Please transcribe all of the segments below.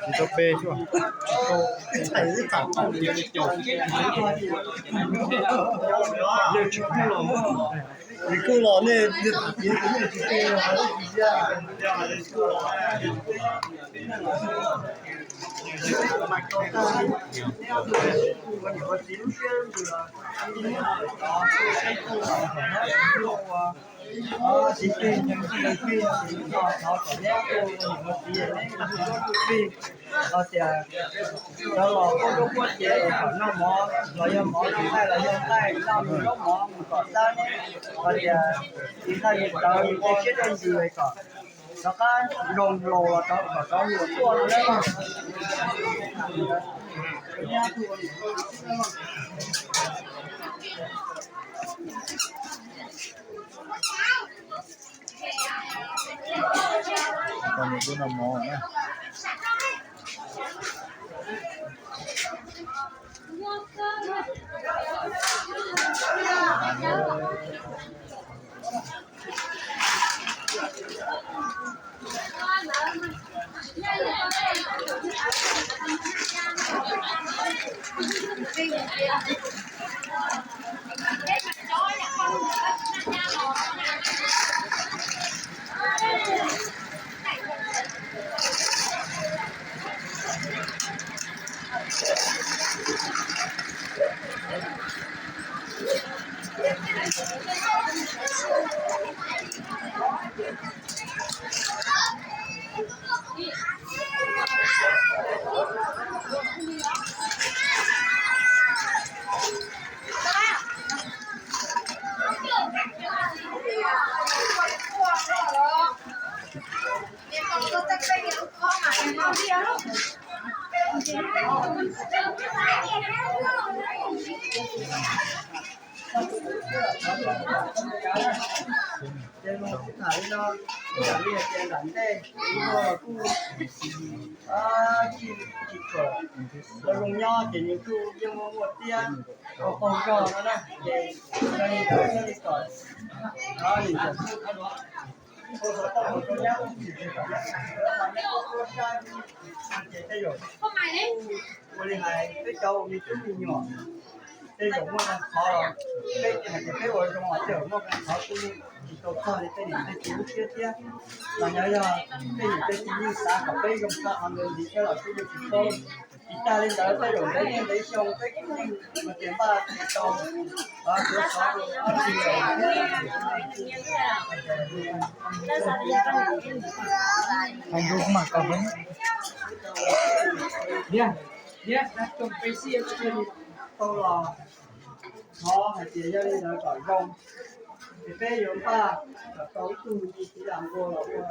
Tsis tau pe xwb. Nws kuj los nej, tias cov los kuj lub kuaj ces kom noj mov los yog mov tsis nqaij los yog nqaij, noj mus zaub mov mus kom xab, hos tias tsis nqaij yus tawv yus tej siab tej ntsws kom rov qab zoo laus los rov kom rov mus tuaj no na. Ces no kuv tham li no, ib yam li hais tias nram ntej kuv kuj tsis tshua zoo nyob ces nws kuj yeej muaj muaj tiab, qaug zog no na, ces yog li ntawd thiaj li kom nim ntawm kuj ua xov tooj mus rau nyab ub tsis tsis kom nyab, ces tej zaum ua li hais peb cov ua me tub me nyuam, tej zaum muaj qee qhov los peb hais tias peb ua zoo los tej zaum muaj qee qhov kuj tsis tau txog li tej niam tej txiv lub siab thiab. Mas yog yog tej niam tej txiv yeej xav kom peb zoo tshaj qhov ntawd ntxiv thiab los kuj yeej tsis paub. Tsis tas li ntawd tej zaum ntev niaj ntev xyoo peb kuj yeej ua tias npaj tsis tau, tuav xov rau ob txhais thiab, thiab tau los thov hais tias yog li ntawd kom zoo. Peb yuav npaj kom tau ib tug me ntsis txiv lam npua los ua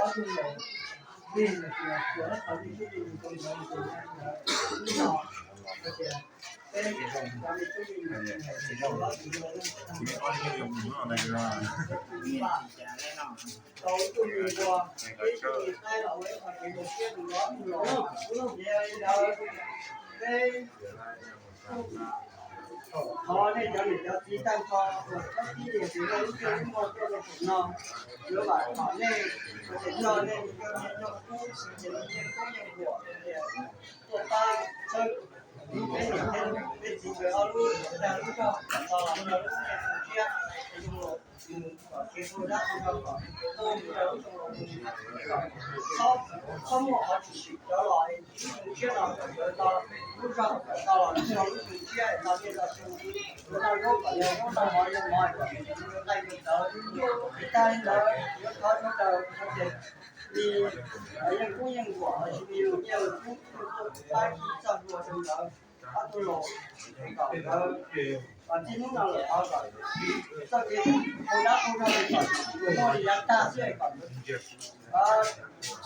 ob tug los, vim tias txhua leej qhov twg tub tub ntawd ntawd no, tias peb cov me tub me nyuam tau ib tug me npua, ib tug me qaib los ua ib qho kev zoo siab rau ob tug los, yog li ntawd peb thov nej cov niam cov txiv tag nrho uas txhob txib tias tus no lub caij lub nyoog tuaj rau tus no, yuav vam kom nej, ua tias coj nej cov niam cov txiv, cov niam cov txiv yeej huam tias tuaj pab txhawb peb niam thiab peb txiv nkawd ob lub dag lub zog kom tau los rau lub caij lub nyoog siab zoo los mus kom kev hu dab hu zog kom hu rau lub xyoo los mus kom txhob, txhob muaj qhov tshwm sim rov los es lub xyoo tshiab no kom nkawd tau lub zog kom tau los mus rau lub xyoo tshiab es tau nyiaj tau txiag, nkawd tau zaub kom yog zaub, tau mov yog mov, kom nkawd nqaij nkawd ntawv. Tsis tas li ntawd yuav thov sawv daws hais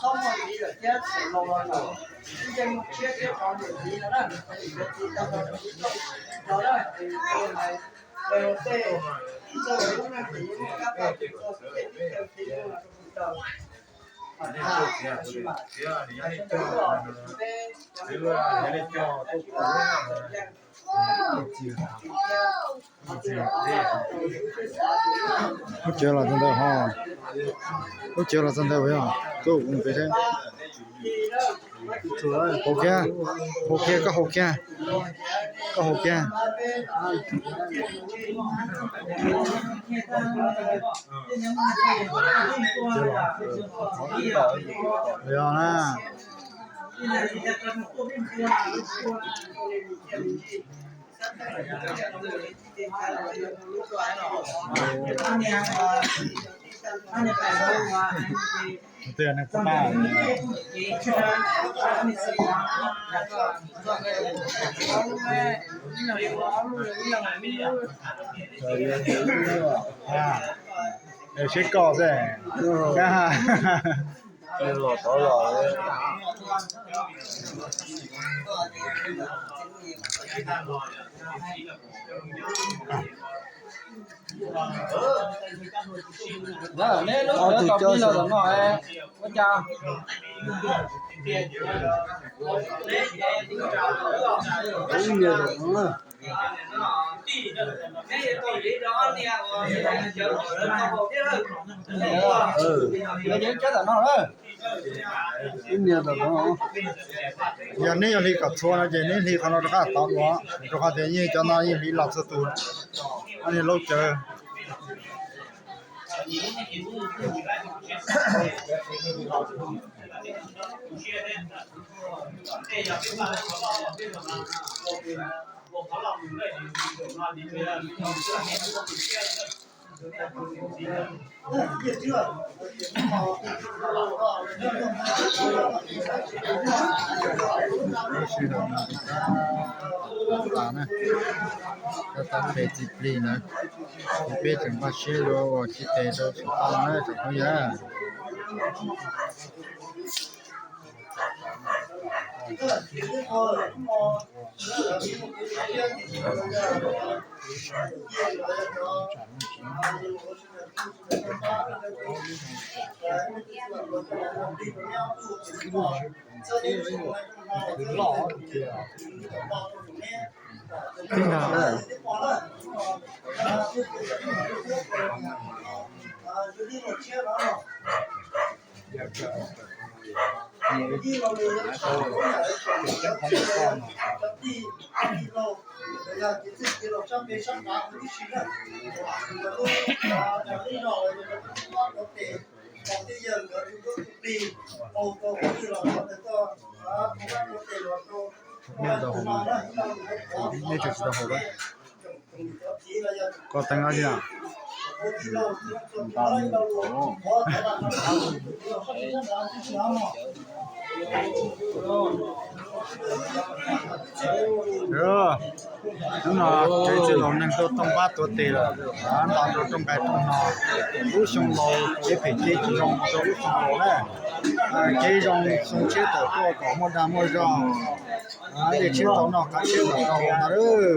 tias li yeej kub yeej huam los sis li nyiaj los kub tuaj pab ib txoj hlua rau nkawd ob tug los, kom nkawd txij hnub no lawm thov kom txoj kev hu dab hu zog kom muaj li yav tag xwb kom txhob muaj ntxiv lawm thiab txhua los los ntawm ib ncej muaj tshiab thiab rov mus ntxiv no na. Txiv tag nrho rau ib txoj no na, es hais los tej txoj lub neej ces yeej muaj kab paj txog txoj kev tib caw txiv ua rau kuv tau. Lub tsev los txog ntawd ho, lub tsev los txog ntawd puas yog? Tuaj kuv pem seb. Haus kiag, haus kiag, koj haus kiag, koj haus kiag. Yog na. Tej neeg pab, sib koj xwb. Los tod los. Neb lub sawv tau pib los tom no, ua cas? Ib niag tom no, ib niag tom no. Yog neb yog hli kom txhua no ces neb hli qhov no rov qab tod dua, rau qhov tias yeej cov no yeej hli los txhua tus. Ob niag laub cawv. Sij hawm no tab tom pe txiv plig ntawd, ces peb tseem npaj siab yuav ua tsis tes rau saum toj na tsoom phooj ywg. Nej tsis tau haus, koj teev no tsis na. Hnub no tsev txwj laus neeg tuaj tooj pab tuav tes lawm, nto rau rooj nqaij rooj no. Lub xyoo laus kev phem kev tsis zoo rau lub xyoo laus na. Kev zoo xyoo tshiab tawm tuaj kom muaj dag muaj zog, dej tshiab tau noj kav tshiab tau haus ntag lauj.